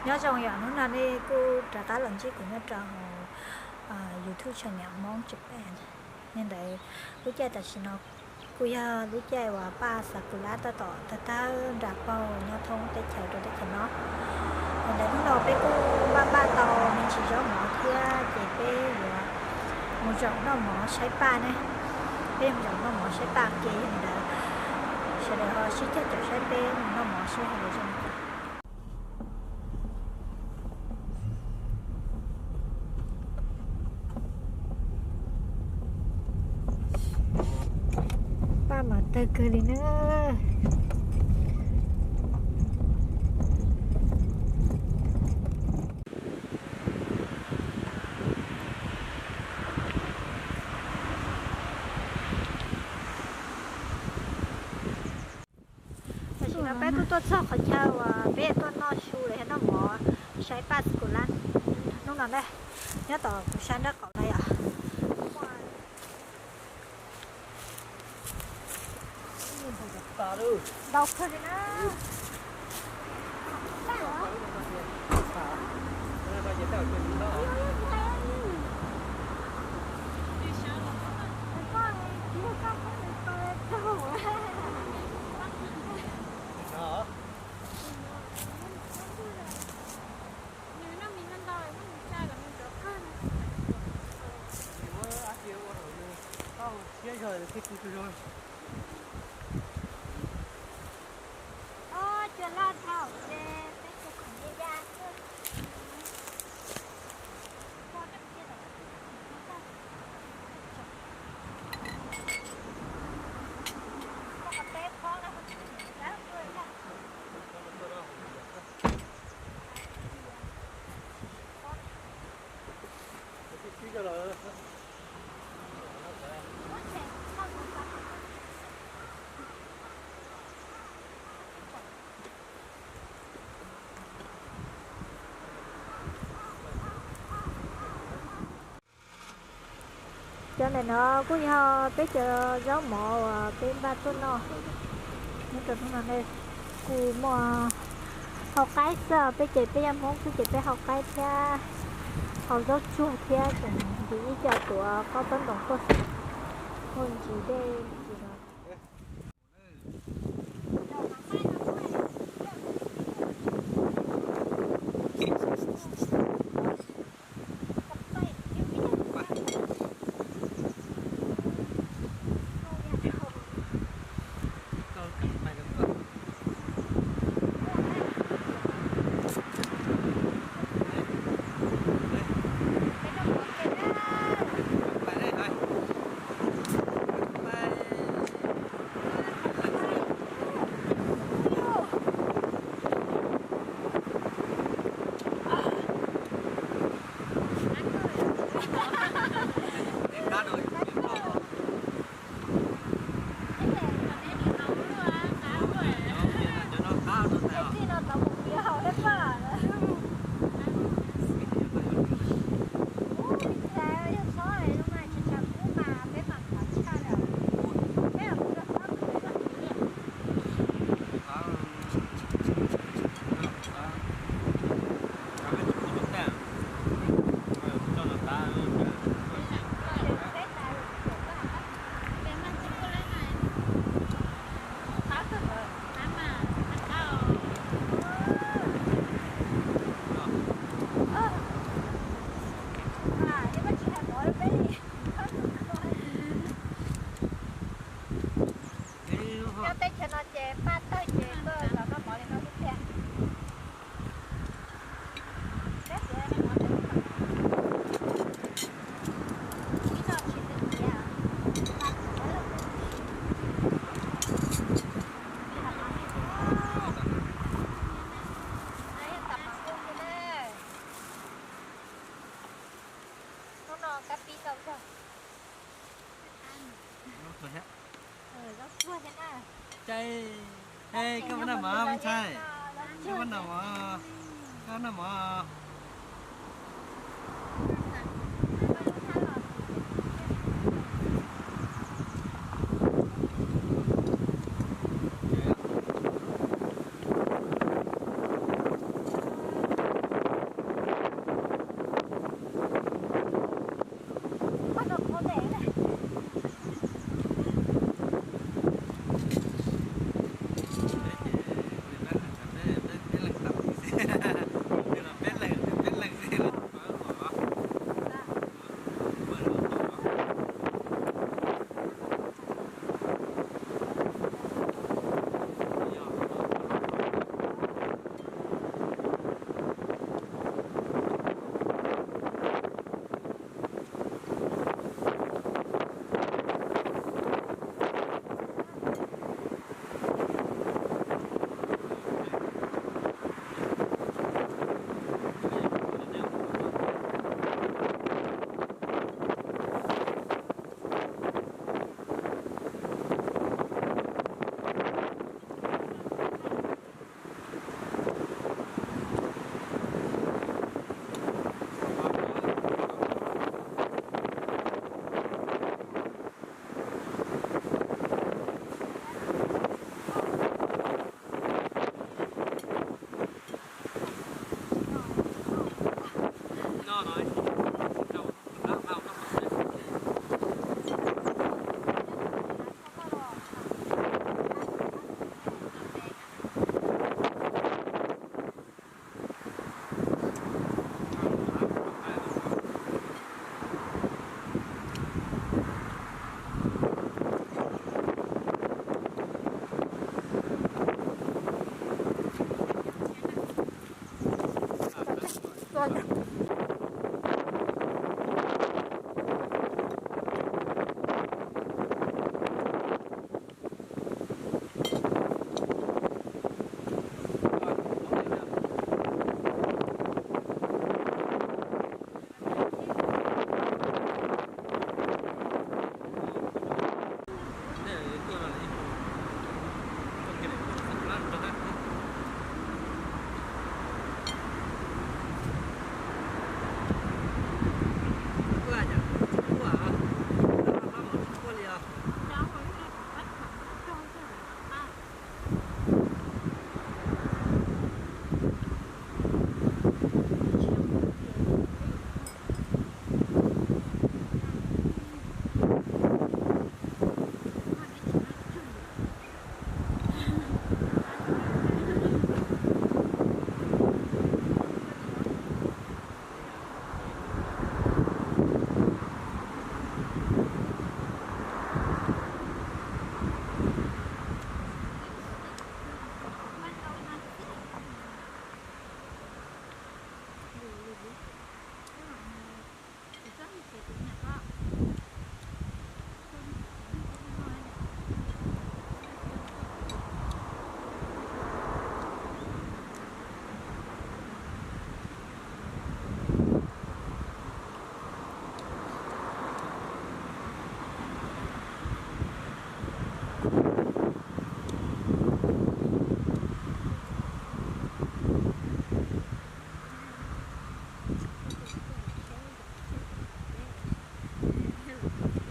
Nyob zoo, yog hnub no nej kuj rov qab los ntsib kuv nyob rau hauv YouTube channel Hmoob Japan. Yog li ntawd, lub caij tam sim no kuj yog lub caij uas paj sakura tab tom tawg tawg nra paug nyob thoob teb chaws rau teb chaws no. Yog li ntawd, hnub no peb kuj npaj npaj tau me ntsis zaub mov thiab ces peb yuav mus zaum noj mov saib paj ne. Peb yuav mus zaum noj mov saib paj ces yog li ntawd, sawv daws ho sib caum caum saib peb mus noj mov seb ho zoo li cas. Paj mas tawg kawg li na. Tam sim no peb kuj tuaj txog qhov chaw uas peb tuaj noj su los yog noj mov saib paj sakura hnub no na, nyob tom kuv sab nraub qaum no yom. Ntau kawg li na. Cov ntawm no kuj yog peb cov zaub mov uas peb npaj tuaj noj. Nyob rau hnub no ne, kuj muaj hau qaib xwb, peb ces peb yog Hmoob xwb ces peb hau qaib thiab hau zaub tsuag thiab tseem ntim ib co tuav qaub pab ntoos tuaj xwb. Muaj ntsis dej ntsis no. Nyob teb chaws no ces paj tawg ces tuaj zaum noj mov li no xwb tiag. Hnub no kab pib tau zog. Zaub tsuag thiab na. Caij, ej, koj puas noj mov me ntxhais? Koj puas noj mov? Koj noj mov?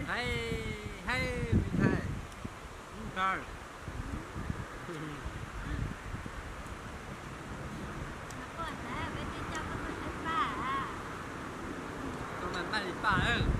Hei, hei, Vij Thaj. Ntag. Tau mas npaj li paj.